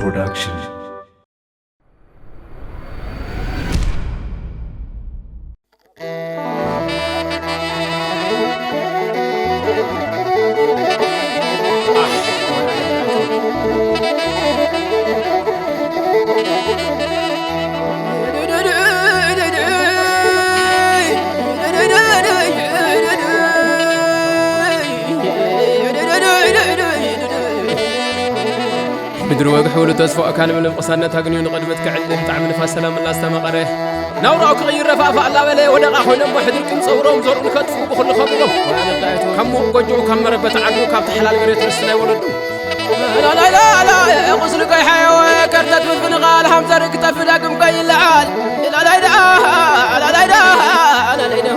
Production. ምድሪ ወግሕ ውሉ ተስፎ ኣካል ምልም ቅሳነት ኣግንዩ ንቕድመት ክዕልም ጣዕሚ ንፋስ ሰላም እናስተመቐረ ናውራኡ ክቕይር ረፋፋ ኣላበለ ወደቓ ኮይኖም ሕድሪ ቅም ጸውሮም ዘርኡ ንከጥፉ ብኹሉ ከብሎም ካብ ሙቕ ጎጆ ካብ መረበት ዓዱ ካብ ተሓላል መሬት ርስቲ ናይ ወለዱ ላላይላላ ቁስሊ ከይሓየወ ከርተት ምፍንቓል ሃምዘር ክጠፊ ዳግም ከይለዓል ላላይዳ ላላይዳ ላላይዳ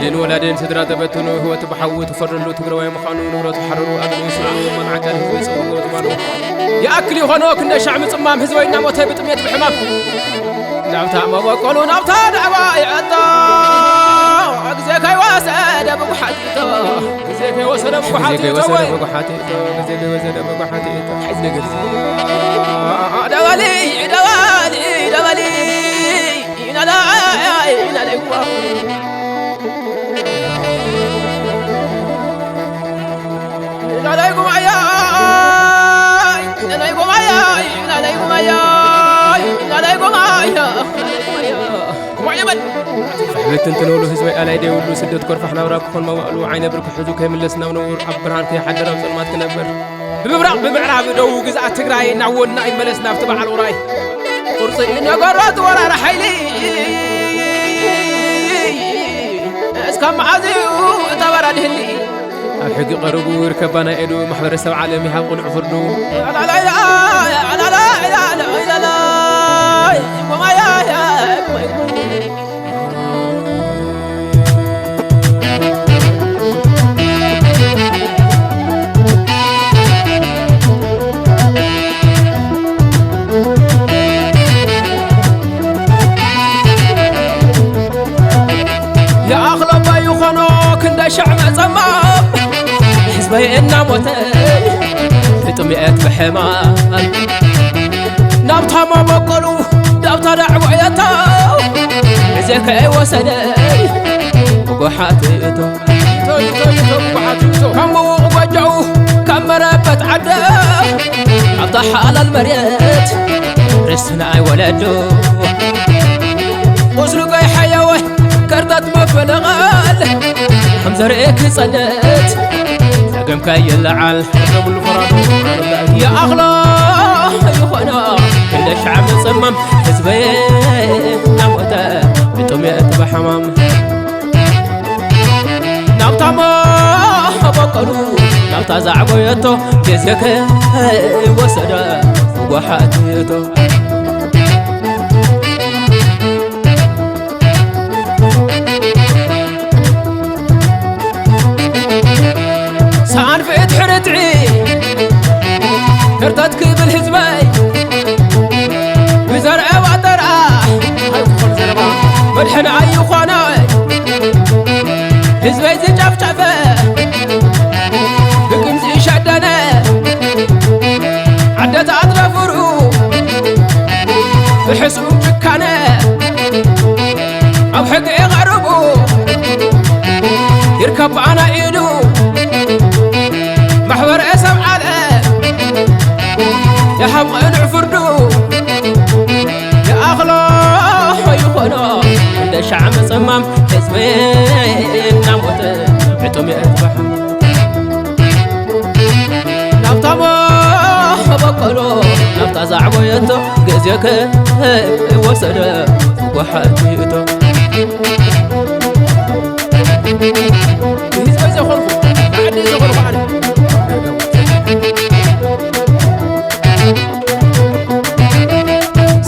ወለድን ወላድን ስድራ ተበትኑ ህይወት ብሓዊ ተፈረሉ ትግራዋይ ምዃኑ ንብረቱ ሓረሩ ኣግሊሱ መናዕቀን ህዝቢ ጽውዎ ትባሉ ይኣክል ይኾኖ ክንደ ሻዕ ምጽማም ህዝበይ እናሞተ ብጥሜት ብሕማም ናብታ መበቆሉ ናብታ ዳዕባ ይኣቶ ግዜ ከይወሰደ ብጉሓቲቶ ግዜ ከይወሰደ ብጉሓቲቶ ግዜ ከይወሰደ ብጉሓቲቶ ግዜ ከይወሰደ ብጉሓቲቶ ሓይዝ ነገር ደበሊ ደበሊ ደበሊ ይናላ ይናላ ይዋ ሕብትን ትነብሉ ህዝበይ ኣላይ ደይብሉ ስደት ኮርፋሕ ናብራ ክኾን መዋእሉ ዓይነ ብርክ ሕዙ ከይምለስ ናብ ነውር ኣብ ብርሃን ከይሓደር ኣብ ጸልማት ክነብር ብምብራቕ ብምዕራብ ደቡብ ግዝኣት ትግራይ ናብ ወና ይመለስ ናብቲ በዓል ውራይ ቁርፂ ነገራት ወራር ሓይሊ እስካብ መዓዝኡ እታ በራድ ህሊ ኣብ ሕጊ ቀሪቡ ይርከባ ናይ ኢዱ ማሕበረሰብ ዓለም ይሃብ ቁኑዕ ፍርዱ ይኣኽለባ ይኾኖ ክንደ ሽዕ መጸማ ህዝበይ እናሞተ ብጥምየት ብሕማም ናብታ መበቆሉ ናብታ ዳዕቦ የታው ግዜ ከይወሰደ ብጓሓት እቶ ከምኡ ጎጆኡ ካብ መረበት ዓደ ኣብታ ሓላል መሬት ርስቲ ንኣይ ወለዱ ቁስሉ ከይሓየወ ከርተት መፈለቓል ከም ዘርኢ ክጸነት ጸገም ከይለዓል ይኣኽሎ ይኾኖ ክንደ ሻዕ ምጽማም ህዝበይ እናሞተ ብጥሜት ብሕማም ናብታ መበቆሉ ናብታ ዛዕጎየቶ ግዜ ከይወሰደ ብጓሓት እቶ ሰኣን ፍትሒ ርትዒ ከርተት ክብል ህዝበይ ብዘርአ ባጠራ መድሕን ኣይኾነ ህዝበይ ዝጨፍጨፈ ብግምዚ ሸደነ ዓደታት ደፍሩ ብሕሱም ጭካነ ኣብ ሕጊ የቐርቡ ይርከብ ኣና ኢሉ ማሕበረሰብ ዓለም ይሃብ ቅኑዕ ፍርዱ ይኣኽሎ ይኾኖ እንደ ሻዕ ምጽማም ህዝቢ እናሞተ ብጥሜት ብሕማም ናብታ መበቆሎ ናብታ ዛዕቦየቶ ግዜ ከይወሰደ ጓሓት ይእቶ ህዝበይ ዘኾንኩ ዓዲ ዘኾንኩ ኣነ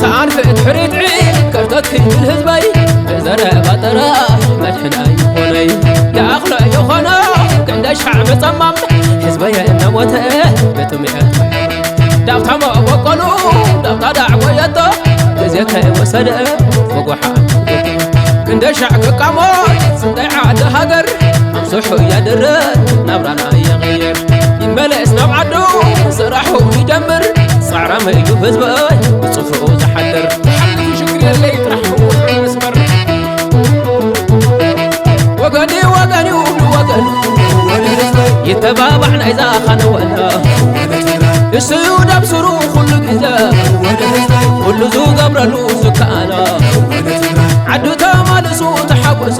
ሰኣን ፍትሒ ርትዒ ከርተት ክብል ህዝበይ ብዘረባ ጥራሕ መድሕን ኣይኾነይ ይኣኽሎ ይኾኖ ክንደ ሻዕ ምጸማም ህዝበይ እናሞተ ብጥምየት ዳብታ መበቆሉ ዳብታ ዳዕቦ የቶ ከይወሰደ መጓሓ ክንደሻዕ ከቃሞ ስንታይ ዓዲ ሃገር ኣምስሑ እያደረ ናብራና እየቐየር ይመለስ ናብ ዓዱ ስራሑ ይደምር ጻዕራመ እዩ ህዝበይ ብጽፍኡ ዝሓድር ሓንቲ ሽግር የለይ ጥራሕ መስመር ወገኒ ወገኒ ወገኑ ይተባባዕ ናይዛ ኻነወና እሱ እዩ ደብስሩ ኩሉ ግዜ ኩሉ ዝገብረሉ ዝከኣሎ ዓዱ ተማልሱ ተሓጎሶ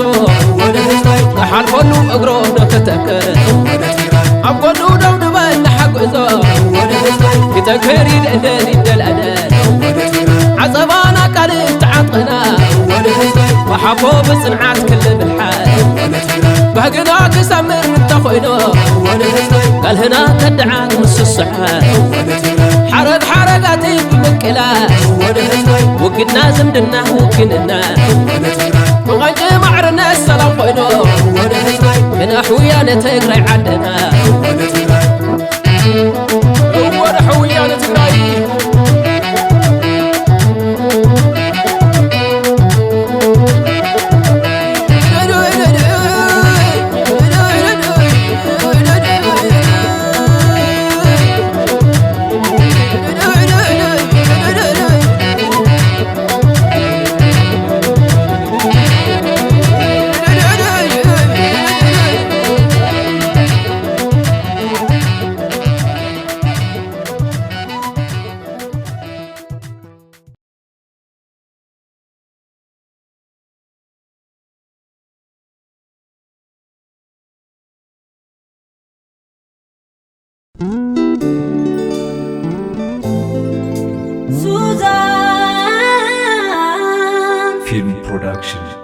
ክሓልፈሉ እግሮ ዶ ከተክእ ኣብ ጎኑ ደው ንበል ንሓግዞ ክጠንክር ይደልደል ይደላደል ዓጸባና ቃል ተዓጥቕና መሓፎ ብጽንዓት ክልብልሓል ባህግና ክሰምር እንተኾይኑ ካልህና ከድዓት ምስስሓል ሓረግ ሓረጋት ብምቅላስ ውግድና ዝምድና ውግንና ብቐንጭ ማዕርነት ሰላም ኮይኑ ክነሕውያ ንትግራይ ዓድና እወ ንሕውያ ንትግራይ Suzanne. Film Production.